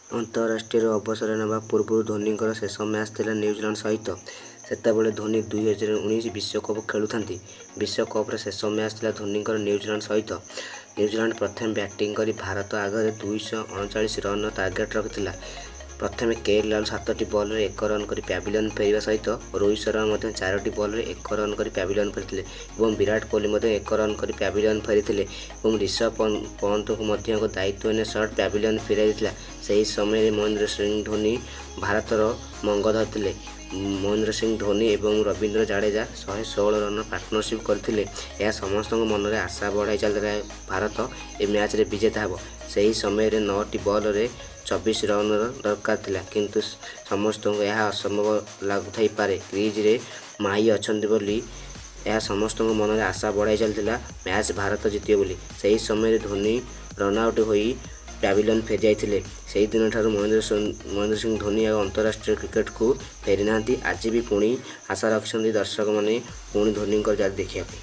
ଅନ୍ତରାଷ୍ଟ୍ରୀୟରୁ ଅବସର ନେବା ପୂର୍ବରୁ ଧୋନିଙ୍କର ଶେଷ ମ୍ୟାଚ୍ ଥିଲା ନ୍ୟୁଜିଲାଣ୍ଡ ସହିତ। ସେତେବେଳେ ଧୋନି 2019 ବିଶ୍ୱକପ୍ ଖେଳୁଥାନ୍ତି। ବିଶ୍ୱକପର ଶେଷ ମ୍ୟାଚ୍ ଥିଲା ଧୋନିଙ୍କର ନ୍ୟୁଜିଲାଣ୍ଡ ସହିତ। ନ୍ୟୁଜିଲାଣ୍ଡ ପ୍ରଥମେ ବ୍ୟାଟିଂ କରି ଭାରତ ଆଗରେ 239 ରନର ଟାର୍ଗେଟ ରଖିଥିଲା। ପ୍ରଥମେ କେ ଏଲ୍ ରାହୁଲ 7ଟି ବଲରେ 1 ରନ୍ କରି ପ୍ୟାଭିଲିୟନ ଫେରିବା ସହିତ ରୋହିତ ଶର୍ମା ମଧ୍ୟ 4ଟି ବଲରେ 1 ରନ୍ କରି ପ୍ୟାଭିଲିୟନ ଫେରିଥିଲେ ଏବଂ ବିରାଟ କୋହଲି ମଧ୍ୟ 1 ରନ୍ କରି ପ୍ୟାଭିଲିୟନ ଫେରିଥିଲେ ଏବଂ ରିଷଭ ପନ୍ତଙ୍କୁ ମଧ୍ୟ ଏକ ଦାୟିତ୍ୱହୀନ ସଟ୍ ପ୍ୟାଭିଲିୟନ ଫେରାଇ ଦେଇଥିଲା। ସେହି ସମୟରେ ମହେନ୍ଦ୍ର ସିଂ ଧୋନି ଭାରତର ମଙ୍ଗ ଧରିଥିଲେ। ମହେନ୍ଦ୍ର ସିଂ ଧୋନି ଏବଂ ରବୀନ୍ଦ୍ର ଜାଡେଜା 116 ରନର ପାର୍ଟନରସିପ୍ କରିଥିଲେ। ଏହା ସମସ୍ତଙ୍କ ମନରେ ଆଶା ବଢ଼ାଇ ଚାଲିଥିଲା, ଭାରତ ଏ ମ୍ୟାଚ୍ରେ ବିଜେତା ହେବ। ସେହି ସମୟରେ 9ଟି ବଲରେ 24 ରନର ଦରକାର ଥିଲା, କିନ୍ତୁ ସମସ୍ତଙ୍କୁ ଏହା ଅସମ୍ଭବ ଲାଗୁଥାଇପାରେ। କ୍ରିଜରେ ମାହି ଅଛନ୍ତି ବୋଲି ଏହା ସମସ୍ତଙ୍କ ମନରେ ଆଶା ବଢ଼ାଇ ଚାଲିଥିଲା ମ୍ୟାଚ୍ ଭାରତ ଜିତିବ ବୋଲି। ସେହି ସମୟରେ ଧୋନି ରନ୍ ଆଉଟ୍ ହୋଇ ପ୍ୟାଭିଲିୟନ ଫେରିଯାଇଥିଲେ। ସେହିଦିନଠାରୁ ମହେନ୍ଦ୍ର ସିଂ ଧୋନି ଆଉ ଅନ୍ତରାଷ୍ଟ୍ରୀୟ କ୍ରିକେଟକୁ ଫେରିନାହାନ୍ତି। ଆଜି ବି ପୁଣି ଆଶା ରଖିଛନ୍ତି ଦର୍ଶକମାନେ ପୁଣି ଧୋନିଙ୍କର ଯାଦୁ ଦେଖିବା ପାଇଁ।